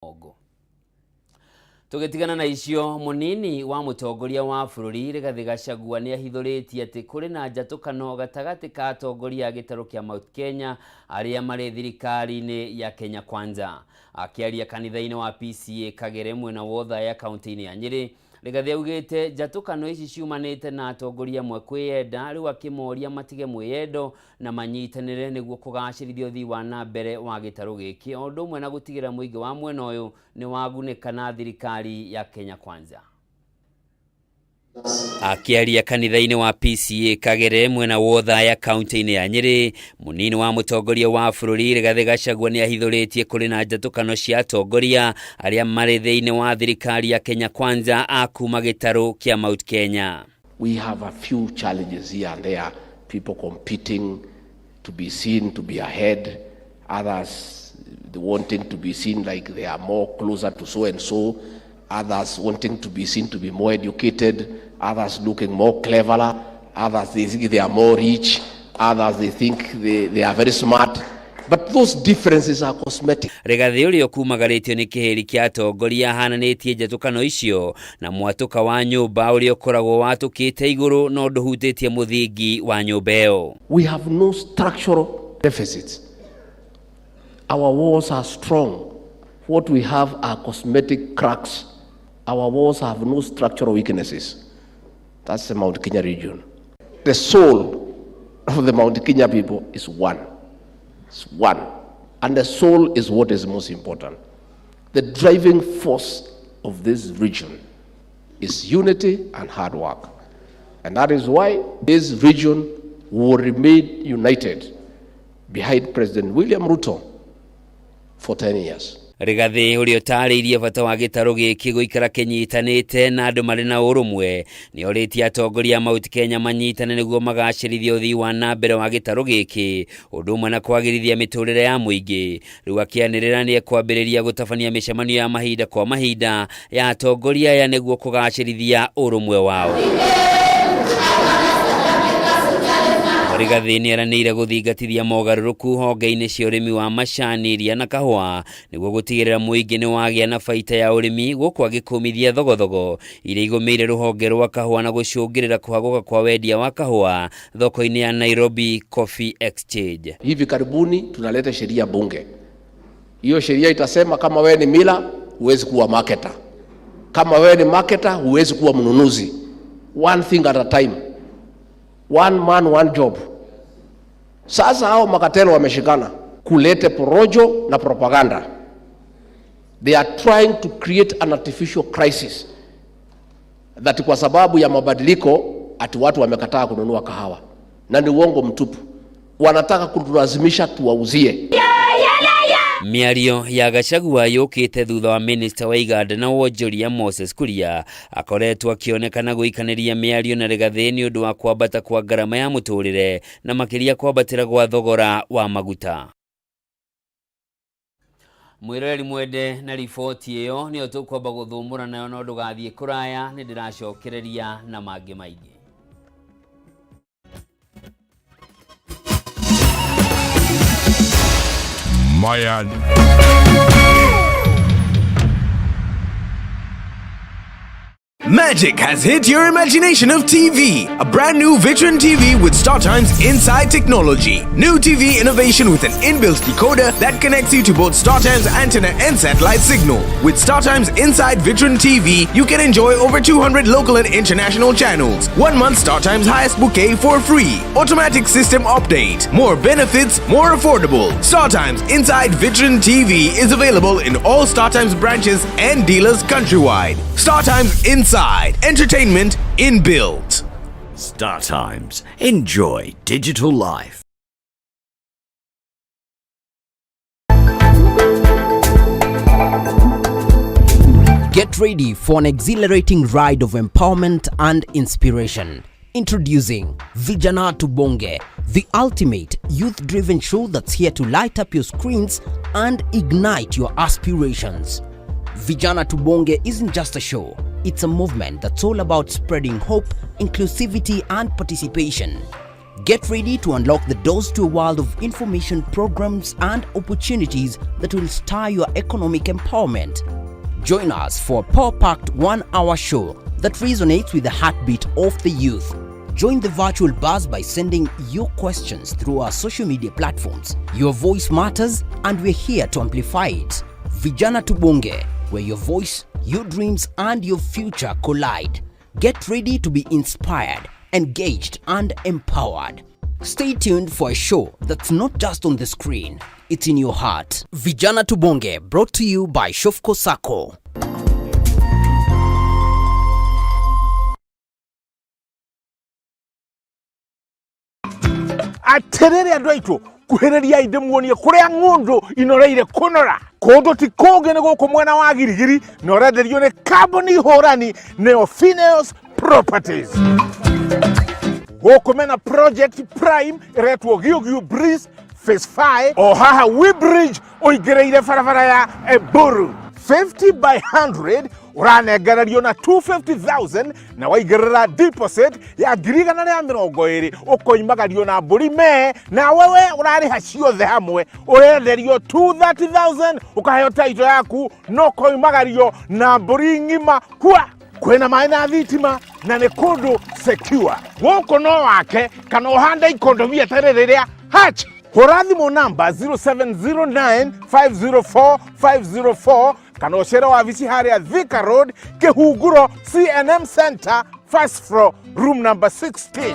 Kongo. Tũgĩtigana na icio, mũnini wa mũtongoria wa bũrũri Rigathĩ Gachagua nĩ ahithũrĩtie atĩ kũrĩ na njatũkano gatagatĩ ka atongoria a gĩtarũ kĩa Mount Kenya arĩa marĩ thirikari-inĩ ya Kenya Kwanza. Akĩaria kanitha-inĩ wa PCEA Kagere mwena wa Othaya kaunti-inĩ ya Nyĩrĩ, Rigathĩ augĩte njatũkano ici ciumanĩte na atongoria amwe kwĩyenda, rĩu akĩmoria matige mwĩyendo na manyitanĩre nĩguo kũgacĩrithia ũthii wa na mbere wa gĩtarũ gĩkĩ o ũndũ ũmwe na gũtigĩrĩra mũingĩ wa mwena ũyũ nĩ wagunĩka na thirikari ya Kenya Kwanza. Akĩaria kanitha-inĩ wa PCEA Kagere mwena wa Othaya kaunti-inĩ ya Nyĩrĩ, mũnini wa mũtongoria wa bũrũri Rigathĩ Gachagua nĩ ahithũrĩtie kũrĩ na njatũkano cia atongoria arĩa marĩ thĩinĩ wa thirikari ya Kenya Kwanza a kuma gĩtarũ kĩa Mount Kenya. We have a few challenges here and there, people competing to be seen to be ahead, others wanting to be seen like they are more closer to so and so, others wanting to be seen to be more educated, others looking more cleverer, others they think they are more rich, others they think they are very smart. But those differences are cosmetic. Rigathĩ ũrĩa ũkumagarĩtio nĩ kĩhĩri kĩa atongoria ahananĩtie njatũkano icio na mwatũka wa nyũmba ũrĩa ũkoragwo watũkĩte igũrũ no ndũhutĩtie mũthingi wa nyũmba ĩyo. We have no structural deficits. Our walls are strong. What we have are cosmetic cracks. Our walls have no structural weaknesses. That's the Mount Kenya region. The soul of the Mount Kenya people is one. It's one. And the soul is what is most important. The driving force of this region is unity and hard work. And that is why this region will remain united behind President William Ruto for 10 years. Rigathĩ ũrĩa ũtarĩirie bata wa gĩtarũ gĩkĩ gũikara kĩnyitanĩte na andũ marĩ na ũrũmwe nĩ orĩtie atongoria a Mount Kenya manyitane nĩguo magacĩrithia ũthii wa na mbere wa gĩtarũ gĩkĩ ũndũ ũmwe na kwagĩrithia mĩtũrĩre ya mũingĩ. Rĩu akĩanĩrĩra nĩ ekwambĩrĩria gũtabania mĩcemanio ya mahinda kwa mahinda ya atongoria aya nĩguo kũgacĩrithia ũrũmwe wao. Rigathĩ nĩ eranĩire gũthingatithia mogarũrũku honge-inĩ cia ũrĩmi wa macani, iria na kahũa nĩguo gũtigĩrĩra mũingĩ nĩ wagĩa na baita ya ũrĩmi gũkũ agĩkũmithia thogothogo iria igũmĩire rũhonge rwa kahũa na gũcũngĩrĩra kũhagũka kwa wendia wa kahũa thoko-inĩ ya Nairobi Coffee Exchange. Hivi karibuni tunaleta sheria bunge. Hiyo sheria itasema kama wewe ni mila huwezi kuwa marketer, kama wewe ni marketer huwezi kuwa mnunuzi. One thing at a time, one man one job. Sasa hao makatelo wameshikana kulete porojo na propaganda. They are trying to create an artificial crisis that kwa sababu ya mabadiliko ati watu wamekataa kununua kahawa, na ni uongo mtupu. Wanataka kutulazimisha tuwauzie. Mĩario ya Gachagua yũkĩte thutha wa minista wa iganda na wonjoria Moses Kuria akoretwo akĩonekana gũikanĩria mĩario na Rigathĩ nĩ ũndũ wa kwambata kwa ngarama ya mũtũrĩre na makĩria kwambatĩra gwa thogora wa maguta. Mwĩroreri mwende na riboti ĩyo nĩyo tũkwamba gũthũmũra nayo no ndũgathiĩ kũraya nĩ ndĩracokereria na mangĩ maingĩ. Maya. Magic has hit your imagination of TV. A brand new Vitron TV with StarTimes Inside technology. New TV innovation with an inbuilt decoder that connects you to both StarTimes antenna and satellite signal. With StarTimes Inside Vitron TV, you can enjoy over 200 local and international channels. 1 month StarTimes highest bouquet for free. Automatic system update. More benefits, more affordable. StarTimes Inside Vitron TV is available in all StarTimes branches and dealers countrywide. StarTimes Inside. Entertainment inbuilt. StarTimes. Enjoy digital life. Get ready for an exhilarating ride of empowerment and inspiration. Introducing Vijana Tubonge, the ultimate youth-driven show that's here to light up your screens and ignite your aspirations. Vijana Tubonge isn't just a show, it's a movement that's all about spreading hope, inclusivity, and participation. Get ready to unlock the doors to a world of information, programs, and opportunities that will stir your economic empowerment. Join us for a power packed 1 hour show that resonates with the heartbeat of the youth. Join the virtual buzz by sending your questions through our social media platforms. Your voice matters, and we're here to amplify it. Vijana Tubonge, where your voice, your dreams, and your future collide. Get ready to be inspired, engaged, and empowered. Stay tuned for a show that's not just on the screen, it's in your heart. Vijana Tubonge, brought to you by Shofco Sacco. Atiriri andu aitu, kuhiriria ndĩmuonie kũrĩa ng'ũndũ inoreire kũnora kũndũ ti kũngĩ nĩ gũkũ mwena wa Girigiri, na ũrenderio nĩ kambuni hũrani nĩyo Phineas Properties. Gũkũ mena project prime ĩretwo Giũgiũ Breeze Phase 5 o haha Bridge ũingĩrĩire barabara ya Eburu, 50 by 100, ũranengererio na 250,000, na waigĩrĩra deposit ya 120,000 ũkoimagario na mbũri me na wewe ũrarĩha ciothe hamwe. Ũrenderio 230,000, ũkaheo title yaku no ũkoimagario na mbũri ng'ima kwa kwĩna maĩ na thitima, na nĩ kũndũ secure. Gũkũ no wake kana ũhande ikondobia tarĩ rĩrĩa hach. Hũra thimũ namba 0709 504 504 kana ũcere wabici harĩa Thika Road, Kĩhunguro, CNM Center, first floor, room number 16.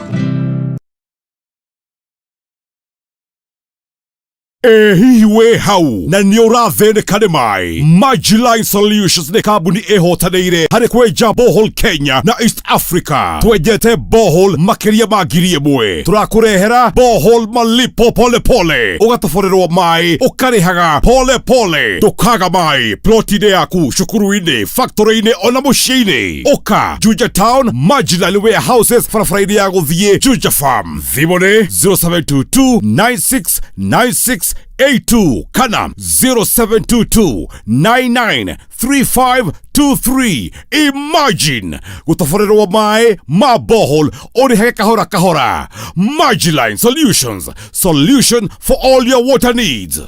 Ĩ hihi wĩ hau na nĩ ũrathĩnĩka nĩ maĩ? Majiline Solutions nĩ kambuni ĩhotanĩire harĩ kwenja borehole Kenya na East Africa. Twenjete borehole makĩria ma 1,000. Tũrakũrehera borehole malipo pole pole, ũgatoborerwo maĩ ũkarĩhaga pole pole, ndũkaga maĩ ploti-inĩ yaku, cukuru-inĩ, factory-inĩ ona mũciĩ-inĩ. Ũka Juja Town, Majiline Warehouses, barabara-inĩ ya gũthiĩ Juja Farm. Thimũ nĩ 0722 9696 82 kana 0722 993523. Imagine gũtoborerwo maĩ ma borehole ũrĩhage kahora kahora. Majiline Solutions, solution for all your water needs.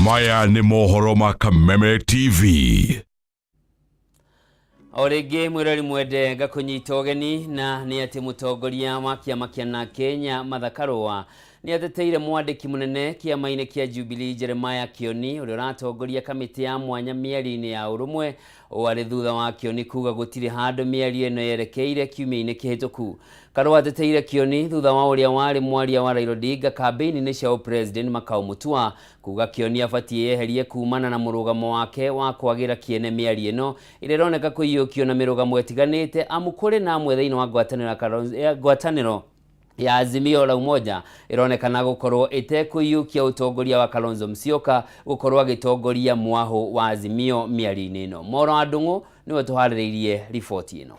Maya nĩ mohoro ma Kameme TV. O rĩngĩ mwĩrori mwende, ngakũnyita ũgeni, na nĩ atĩ mũtongoria wa kĩama kĩa na Kenya Martha Karũa nĩ ateteire mwandĩki mũnene kĩama-inĩ kĩa Jubilee Jeremiah Kioni, ũrĩa ũratongoria kamĩtĩ ya mwanya mĩario-inĩ ya ũrũmwe. Ũũ arĩ thutha wa Kioni kuga gũtirĩ handũ mĩario ĩno yerekeire kiumia-inĩ kĩhĩtũku. Karũa ateteire Kioni thutha wa ũrĩa warĩ mwaria wa Raila Odinga kambĩini-inĩ cia ũpresident Makau Mutua kuga Kioni abatiĩ yeherie kumana na mũrũgamo wake wa kwagĩra kĩene mĩario ĩno ĩrĩa ĩroneka kũiyũkio na mĩrũgamo ĩtiganĩte, amu kũrĩ na amwe thĩinĩ wa ngwatanĩro ya Azimio la Umoja ĩronekana gũkorwo ĩtekũiyũkia ũtongoria wa Kalonzo Musyoka gũkorwo agĩtongoria mwahũ wa Azimio mĩario-inĩ ĩno. Moro wa Ndung'u nĩwe tũharĩrĩirie riboti ĩno.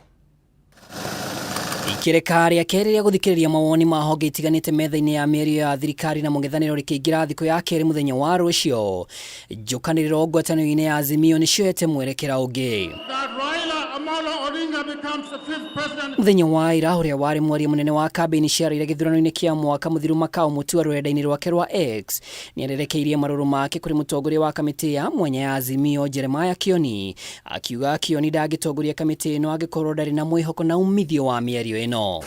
Ikĩrĩka rĩa kerĩ rĩa gũthikĩrĩria mawoni ma honge itiganĩte metha-inĩ ya mĩario ya thirikari na mũng'ethanĩro rĩkĩingĩra thikũ ya kerĩ mũthenya wa rũciũ, njũkanĩrĩro ngwatanĩro-inĩ ya Azimio nĩcioete mwerekera ũngĩ. Mũthenya wa ira, ũrĩa warĩ mwaria mũnene wa kambĩini cia Raila gĩthurano-inĩ kĩa mwaka mũthiru Makau Mutua, rũrenda-inĩ rwake rwa X nĩarerekeirie marũrũ make kũrĩ mũtongoria wa kamĩtĩ ya mwanya ya Azimio Jeremiah Kioni, akiuga Kioni ndangĩtongoria kamĩtĩ ĩno angĩkorwo ndarĩ na mwĩhoko na umithio wa mĩario ĩno.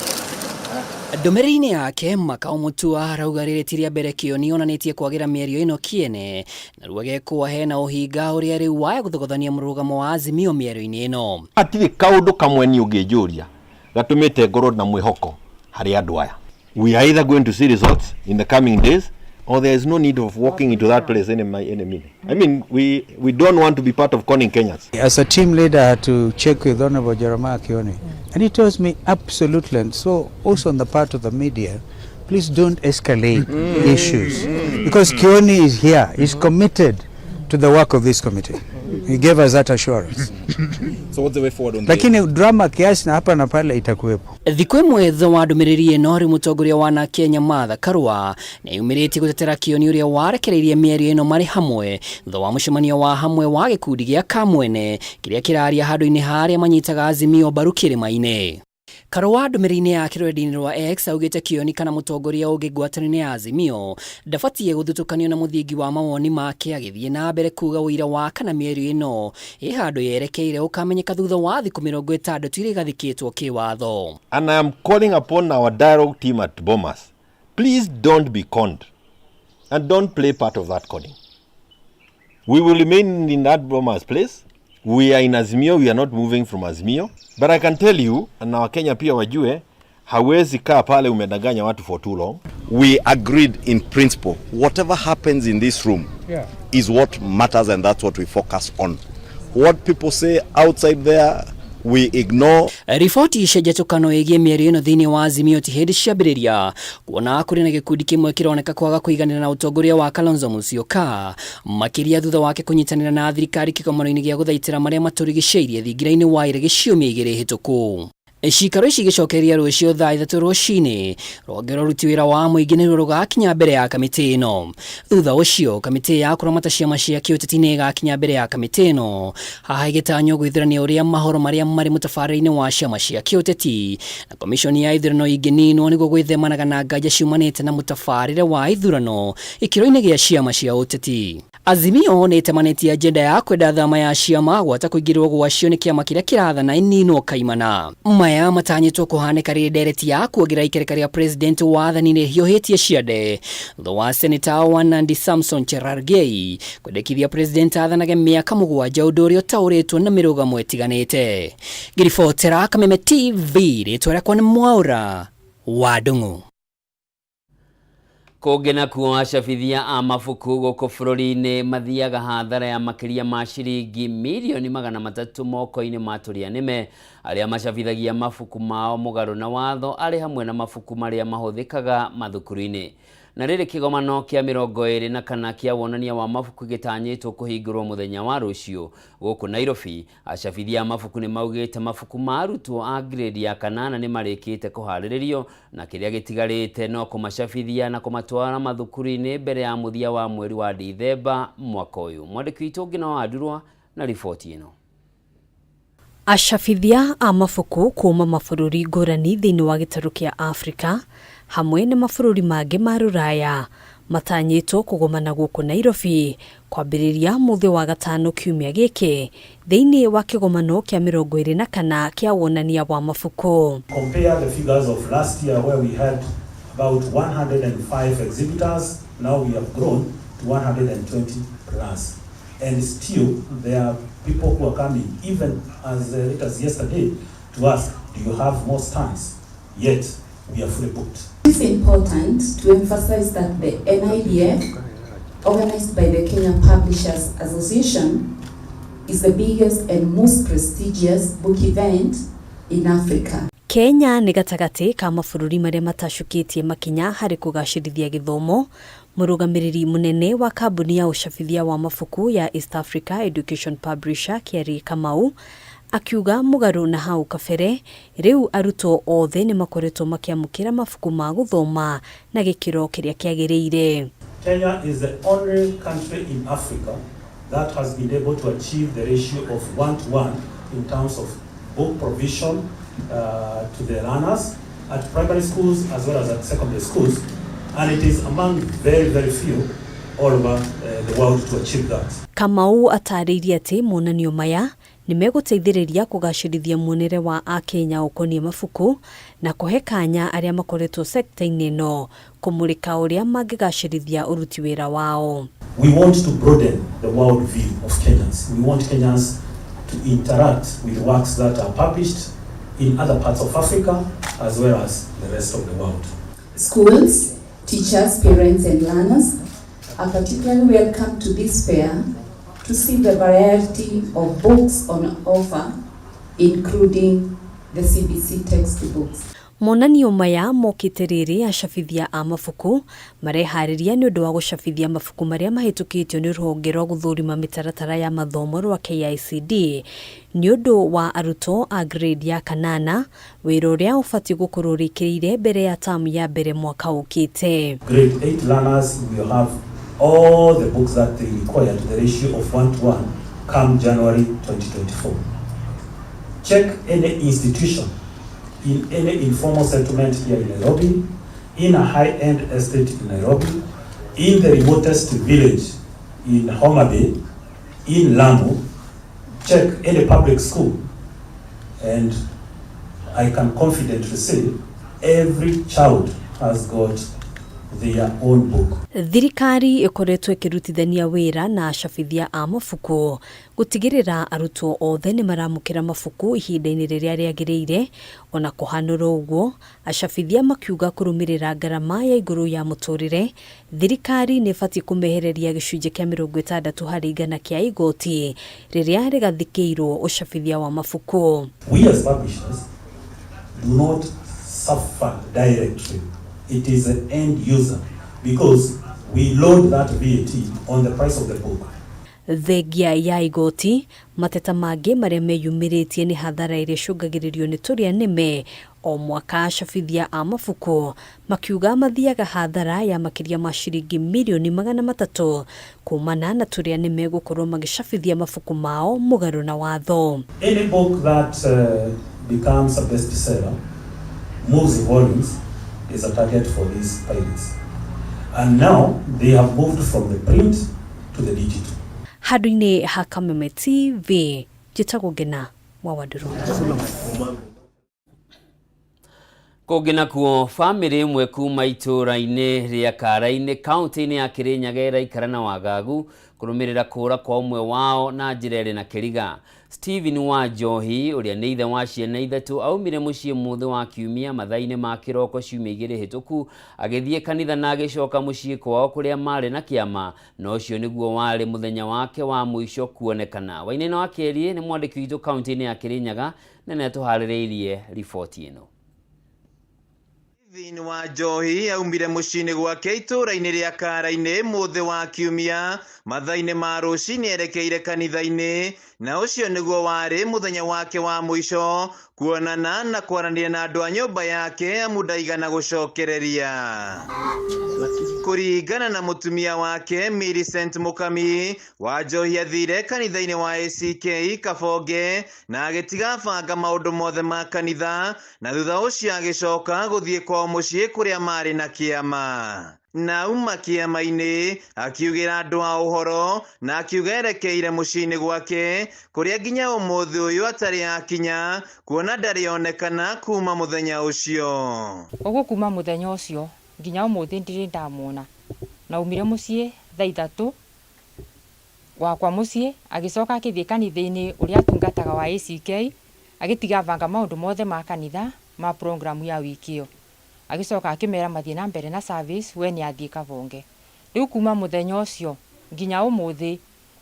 Ndũmĩrĩri-inĩ yake, Makau Mutua arauga rĩrĩ ti rĩa mbere Kioni onanĩtie kwagĩra mĩario ĩno kĩene, na rĩu agekũa hena ũhinga ũrĩa rĩu waya gũthogothania mũrũgamo wa Azimio mĩario-inĩ ĩno. Hatirĩ kaũndũ kamwe niĩ ũngĩnjũria gatũmĩte ngorwo na mwĩhoko harĩ andũ aya. We are either going to see results in the coming days or there is no need of walking into that place any minute. I mean, we don't want to be part of conning Kenyans. As a team leader, I had to check with Honorable Jeremiah Kioni, and he tells me absolutely. And so, also on the part of the media, please don't escalate issues because Kioni is here, he's committed to the work of this committee. He gave us that assurance. So what's the way forward on Lakini drama kiasi na hapa na pale itakuwepo. Thikũ ĩmwe thutha wa ndũmĩrĩri ĩno rĩu mũtongoria wa na Kenya Martha Karua nĩeyumĩrĩtie gũtetera Kĩoni ũrĩa warekereirie mĩario ĩno marĩ hamwe thutha wa mũcemanio wa hamwe wa gĩkundi gĩa Kamwene kĩrĩa kĩraria handũ-inĩ harĩa manyitaga Azimio mbaru kĩrĩma-inĩ. Karua ndũmĩrĩri-inĩ yake rũrenda-inĩ rwa X augĩte Kĩoni kana mũtongoria ũngĩ ngwatanĩro ya Azimio ndabatiĩ gũthutũkanio na mũthingi wa mawoni make, agĩthiĩ na mbere kuga ũira wa kana mĩario ĩno ĩ handũ yerekeire ũkamenyeka thutha wa thikũ 60 iria igathĩkĩtwo kĩwatho. And I am calling upon our dialogue team at Bomas, please don't be conned and don't play part of that conning. We will remain in that Bomas place. We are in Azimio, we are not moving from Azimio. But I can tell you, na Wakenya pia wajue, hawezi kaa pale umedanganya watu for too long. We agreed in principle, whatever happens in this room is what matters, and that's what we focus on. What people say outside there, we ignore. Riboti cia njatũkano ĩgiĩ mĩario ĩno thĩinĩ wa Azimio ti hĩndĩ ciambĩrĩria kuona kũrĩ na gĩkundi kĩmwe kĩroneka kwaga kũiganĩra na ũtongoria wa Kalonzo Musyoka, makĩria thutha wake kũnyitanĩra na thirikari kĩgomano-inĩ gĩa gũthaitĩra marĩa matũrigicĩirie thingira-inĩ wa Iregi ciumia 2 hĩtũku. Cikaro ici igĩcokereria rũciũ thaa 3 rũcinĩ. Rũhonge rwa ũruti wĩra wa mũingĩ nĩruo rũgakinya mbere ya kamĩtĩ ĩno. Thutha ũcio kamĩtĩ ya kũramata ciama cia kĩũteti nĩ ĩgakinya mbere ya kamĩtĩ ĩno, haha ĩgĩtanywo gwĩthurania ũrĩa mahoro marĩa marĩ mũtabarĩre-inĩ wa ciama cia kĩũteti na komishoni ya ithurano ingĩninwo nĩguo gwĩthemanaga na nganja ciumanĩte na mũtabarĩre wa ithurano gĩkĩro-inĩ gĩa ciama cia ũteti. Azimio nĩ ĩtemanĩtie agenda ya kwenda thama ya ciama gwata kũingĩrĩrwo gwacio nĩ kĩama kĩrĩa kĩrathana ĩninwo kaimana. Maya matanyĩtwo kũhanĩka rĩrĩ ndereti ya kuongerera ikereka rĩa president wathani-inĩ ĩhiũhĩtie ciande thutha wa seneta wa Nandi Samson Cherargei kwendekithia president athanage mĩaka 7, ũndũ ũrĩa ũtaũrĩtwo na mĩrũgamo ĩtiganĩte. Ngĩribotera Kameme TV, rĩtwa rĩakwa nĩ Mwaura wa Ndung'u. Kũngĩ nakuo acabithia a mabuku gũkũ bũrũri-inĩ mathiaga hathara ya makĩria ma ciringi mirioni 300 moko-inĩ ma tũrĩa nĩme arĩa macabithagia mabuku mao mũgarũ na watho arĩ hamwe na mabuku marĩa mahũthĩkaga mathukuru-inĩ. Na rĩrĩ kĩgomano kĩa 24 kĩa wonania wa mabuku gĩtanyĩtwo kũhingũrwo mũthenya wa rũciũ gũkũ Nairobi, acabithia a mabuku nĩ maugĩte mabuku ma arutwo a grade ya 8 nĩ marĩkĩte kũharĩrĩrio na kĩrĩa gĩtigarĩte no kũmacabithia na kũmatwara mathukuru-inĩ mbere ya mũthia wa mweri wa Dithemba mwaka ũyũ. Mwandĩki witũ Ngina wa Ndurwa na riboti ĩno. Acabithia a mabuku kuma mabũrũri ngũrani thĩinĩ wa gĩtarũ kĩa Afrika hamwe na mabũrũri mangĩ ma rũraya matanyĩtwo kũgomana gũkũ Nairobi kwambĩrĩria mũthĩ wa gatano kiumia gĩkĩ thĩinĩ wa kĩgomano kĩa 24 kĩa wonania wa mabuku. Compare the figures of last year where we had about 105 exhibitors, now we have grown to 120 plus. And still there are people who are coming, even as late as yesterday, to ask, do you have more stands? Yet we are fully booked. It is important to emphasize that the NIBF, organized by the Kenya Publishers Association, is the biggest and most prestigious book event in Africa. Kenya nĩ gatagatĩ ka mabũrũri marĩa matacũkĩtie makinya harĩ kũgacĩrithia gĩthomo. Mũrũgamĩrĩri mũnene wa kambuni ya ũcabithia wa mabuku ya East Africa Education Publisher Kiari Kamau akiuga mũgarũ na hau kabere rĩu arutwo othe nĩ makoretwo makĩamũkĩra mabuku ma gũthoma na gĩkĩro kĩrĩa kĩagĩrĩire. Kenya is the only country in Africa that has been able to achieve the ratio of 1-to-1 in terms of book provision to the learners at primary schools as well as at secondary schools, and it is among very, very few all over the world to achieve that. Kamau atarĩirie atĩ monanio maya nĩ megũteithĩrĩria kũgacĩrithia muonere wa akenya ũkoniĩ mabuku na kũhe kanya arĩa makoretwo sekta-inĩ ĩno kũmũrĩka ũrĩa mangĩgacĩrithia ũruti wĩra wao. We want to broaden the world view of Kenyans. We want Kenyans to interact with works that are published in other parts of Africa as well as the rest of the world. Schools, teachers, parents and learners are particularly welcome to this fair to see the variety of books on offer, including the CBC textbooks. Monanio maya mokĩte rĩrĩ acabithia a mabuku mareharĩria nĩ ũndũ wa gũcabithia mabuku marĩa mahĩtũkĩtio nĩ rũhonge rwa gũthũrima mĩtaratara ya mathomo rwa KICD nĩ ũndũ wa arutwo a grade ya kanana, wĩra ũrĩa ũbatiĩ gũkorwo ũrĩkĩrĩire mbere ya tamu ya mbere mwaka ũkĩte. Grade 8 learners will have all the books that they require to the ratio of 1 to 1 come January 2024. Check any institution in any informal settlement here in Nairobi, in a high-end estate in Nairobi, in the remotest village in Homa Bay, in Lamu, check any public school, and I can confidently say every child has got their own book. Thirikari ĩkoretwo ĩkĩrutithania wĩra na acabithia a mabuku gũtigĩrĩra arutwo othe nĩ maramũkĩra mabuku ihinda-inĩ rĩrĩa rĩagĩrĩire. Ona kũhanũra ũguo, acabithia makiuga kũrũmĩrĩra ngarama ya igũrũ ya mũtũrĩre, thirikari nĩ ĩbatiĩ kũmehereria gĩcunjĩ kĩa 60% kĩa igoti rĩrĩa rĩgathikĩirwo ũcabithia wa mabuku. We as publishers do not suffer directly. It is the end user because we load that VAT on the price of the book. Thengia ya igoti, mateta mangĩ marĩa meyumĩrĩtie nĩ hathara ĩrĩa ĩcũngagĩrĩrio nĩ tũrĩa nĩme o mwaka. Acabithia a mabuku makiuga mathiaga hathara ya makĩria ma ciringi mirioni 300 kumana na tũrĩa nĩme gũkorwo magĩcabithia mabuku mao mũgarũ na watho. Any book that becomes a bestseller, moves volumes, is a target for these pirates. And now they have moved from the print to the digital. Handũ-inĩ ha Kameme TV, njĩtagwo Ngena wa Wandũrũ. Kũngĩ nakuo, bamĩrĩ ĩmwe kuma itũũra-inĩ rĩa Karainĩ, kaunti-inĩ ya Kĩrĩnyaga, ĩraikara na wagagu kũrũmĩrĩra kũũra kwa ũmwe wao na njĩra ĩrĩ na kĩriga. Stephen wa Njohi, ũrĩa nĩ ithe wa ciana ithatũ, aumire mũciĩ mũthĩ wa Kiumia mathaa-inĩ ma kĩroko ciumia 2 hĩtũku, agĩthiĩ kanitha na agĩcoka mũciĩ kwao kũrĩa marĩ na kĩama, na ũcio nĩguo warĩ mũthenya wake wa mũico kuonekana. Wainaina wa Kĩeriĩ nĩ mwandĩki witũ kaunti-inĩ ya Kĩrĩnyaga na nĩ atũharĩrĩirie riboti ĩno. Stephen wa Njohi aumire mũciĩ-inĩ gwake itũũra-inĩ rĩa Karainĩ mũthĩ wa Kiumia mathaa-inĩ ma rũcinĩ erekeire kanitha-inĩ, na ũcio nĩguo warĩ mũthenya wake wa mũico kuonana na kwaranĩria na andũ a nyũmba yake, amu ndaigana gũcokereria. Kũringana na mũtumia wake Millicent Mũkami, wa Njohi athire kanitha-inĩ wa ACK Kabonge na agĩtiga banga maũndũ mothe ma kanitha, na thutha ũcio agĩcoka gũthiĩ kwao mũciĩ kũrĩa marĩ na kĩama. Na auma kĩama-inĩ akiugĩra andũ a ũhoro na akiuga erekeire mũciĩ-inĩ gwake kũrĩa nginya ũmũthĩ ũyũ atarĩ akinya, kuona ndarĩ onekana kuma mũthenya ũcio. Koguo kuma mũthenya ũcio nginya ũmũthĩ ndirĩ ndamuona. Na aumire mũciĩ thaa 3 gwakwa mũciĩ, agĩcoka akĩthiĩ kanitha-inĩ ũrĩa atungataga wa ACK, agĩtiga banga maũndũ mothe ma kanitha ma program ya wiki ĩyo, agĩcoka akĩmera mathiĩ na mbere na service, we nĩ athiĩ Kabonge. Rĩu kuma mũthenya ũcio nginya ũmũthĩ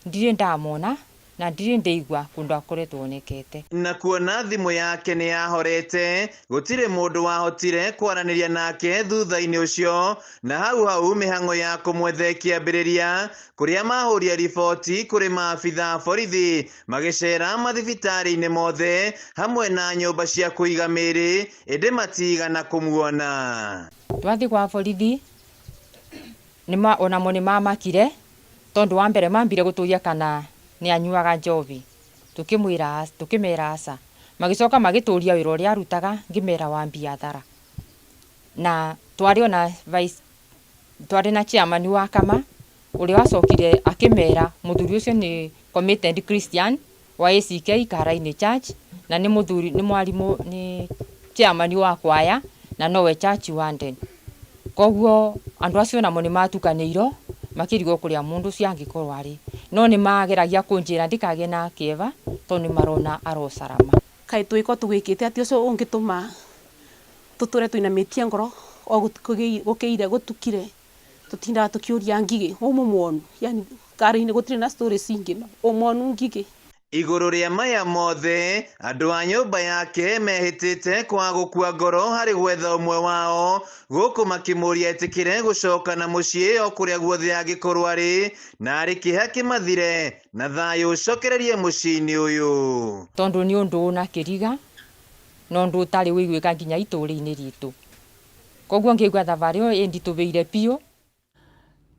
ndirĩ ndamona na ndirĩ ndĩigua kũndũ akoretwo onekete. Na kuona thimũ yake nĩ yahorete, gũtirĩ mũndũ wahotire kwaranĩria nake thutha-inĩ ũcio, na hau hau mĩhang'o ya kũmwetha ĩkĩambĩrĩria, kũrĩa mahũria riboti kũrĩ maabitha a borithi magĩcera mathibitarĩ-inĩ mothe hamwe na nyũmba cia kũiga mĩĩrĩ, ĩndĩ matigana kũmuona. Twathiĩ kwa borithi nĩma onamo nĩ mamakire, tondũ wa mbere mambire gũtũria kana nĩ anyuaga njohi, tukimwira tukimera aca. Magicoka magituria wira uria arutaga, ngimera wa biathara, na twari ona vice, twari na chairman wa kama uria wacokire akimera muthuri ucio ni committed Christian wa ACK Karaini Church, na ni muthuri, ni mwarimu, ni chairman wa kwaya na nowe church warden. Koguo andu acio namo ni matukanĩirwo makĩrigwo kũrĩa mũndũ ũcio angĩkorwo arĩ, no nĩ mageragia kũnjĩra ndikagĩe na kĩeva tondũ nĩ marona arocarama. Kaĩ twĩko tũgĩkĩte atĩ ũcio ũngĩtũma tũtũre tũinamĩtie ngoro o gũkĩire gũtukire, tũtindaga tũkĩũria ngigĩ ũmũmwonu, yani kari-inĩ gũtirĩ na stories ingĩ ũmwonu ngigĩ. Igũrũ rĩa maya mothe, andũ a nyũmba yake mehĩtĩte kwaga gũkua ngoro harĩ gwetha ũmwe wao, gũkũ makĩmũria etĩkĩre gũcoka na mũciĩ o kũrĩa guothe angĩkorwo arĩ, na arĩ kĩeha kĩmathire na thayũ ũcokererie mũciĩ-inĩ ũyũ. Tondũ nĩ ũndũ ũna kĩriga na ũndũ ũtarĩ ũiguĩka nginya itũũra-inĩ ritũ. Koguo ngĩigua thabarĩ ĩyo ĩnditũhĩire biũ.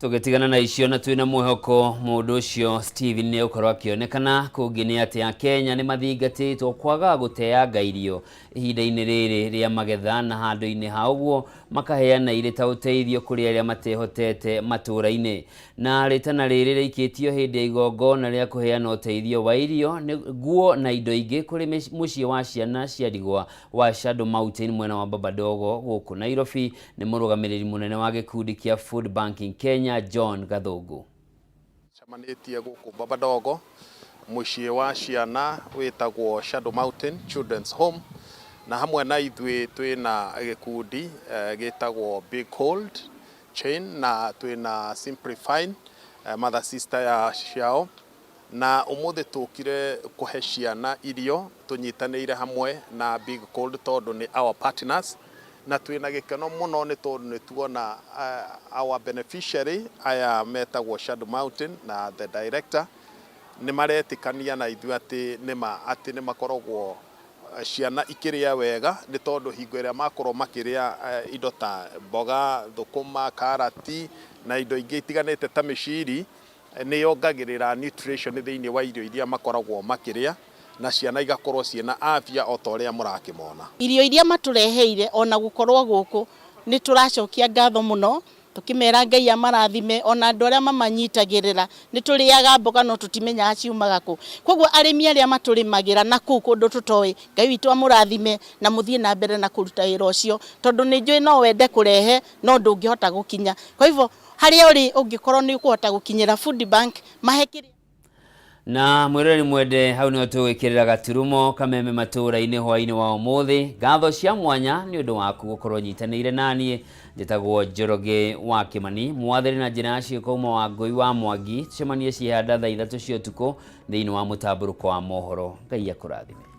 Tũgĩtigana na icio na twĩna mwĩhoko mũndũ ũcio Steven nĩ egũkorwo akĩonekana. Kũngĩ nĩ atĩ Akenya nĩ mathingatĩtwo kwaga gũteanga irio ihinda-inĩ rĩrĩ rĩa magetha na handũ-inĩ ha ũguo makaheana irĩ ta ũteithio kũrĩ arĩa matehotete matũũra-inĩ. Na rĩtana rĩrĩ rĩikĩtio hĩndĩ ya igongona rĩa kũheana ũteithio wa irio, nguo na indo ingĩ kũrĩ mũciĩ wa ciana cia ndigwa wa Shadow Mountain mwena wa Babadogo gũkũ Nairobi nĩ mũrũgamĩrĩri mũnene wa gĩkundi kĩa Food Banking Kenya John Gathũngũ. Cemanĩtie gũkũ Babadogo mũciĩ wa ciana wĩtagwo Shadow Mountain Children's Home na hamwe na ithuĩ twĩna gĩkundi gĩtagwo Big Cold Chain na twĩna Simplifine mother sister ya ciao na ũmũthĩ tũkire kũhe ciana irio tũnyitanĩire hamwe na Big Cold tondũ nĩ our partners na twĩna gĩkeno mũno nĩ tondũ nĩ tuona our beneficiary aya metagwo Shadow Mountain na the director nĩ maretĩkania na ithuĩ atĩ nĩma atĩ nĩ makoragwo ciana ikĩrĩa wega nĩ tondũ hingo ĩrĩa makorwo makĩrĩa indo ta mboga, thũkũma, karati na indo ingĩ itiganĩte ta mĩciri nĩ yongagĩrĩra nutrition thĩinĩ wa irio iria makoragwo makĩrĩa na ciana igakorwo ciĩna afya o ta ũrĩa mũrakĩmona. Irio iria matũreheire ona gũkorwo gũkũ nĩ tũracokia ngatho mũno tũkĩmera Ngai amarathime ona andũ arĩa mamanyitagĩrĩra. Nĩ tũrĩaga mboga no tũtimenyaga ciumaga kũ, koguo arĩmi arĩa matũrĩmagĩra na kũu kũndũ tũtoĩ, Ngai witũ amũrathime na mũthiĩ na mbere na kũruta wĩra ũcio, tondũ nĩ njũĩ no wende kũrehe no ndũngĩhota gũkinya. Kwa hivyo harĩa ũrĩ ũngĩkorwo nĩ ũkũhota gũkinyĩra food bank mahe kĩrĩa. Na mwĩroreri mwende, hau nĩho tũgwĩkĩrĩra gaturumo kameme matũũra-inĩ hwaĩ-inĩ wa ũmũthĩ. Ngatho cia mwanya nĩ ũndũ waku gũkorwo nyitanĩire naniĩ. Njĩtagwo Njoroge wa Kĩmani, mwathĩri na njĩra ya ciĩko uma wa Ngũi wa Mwangi. Tũcemanie ciĩhanda thaa 3 cia ũtukũ thĩinĩ wa mũtambũrũko wa mohoro. Ngai akũrathime.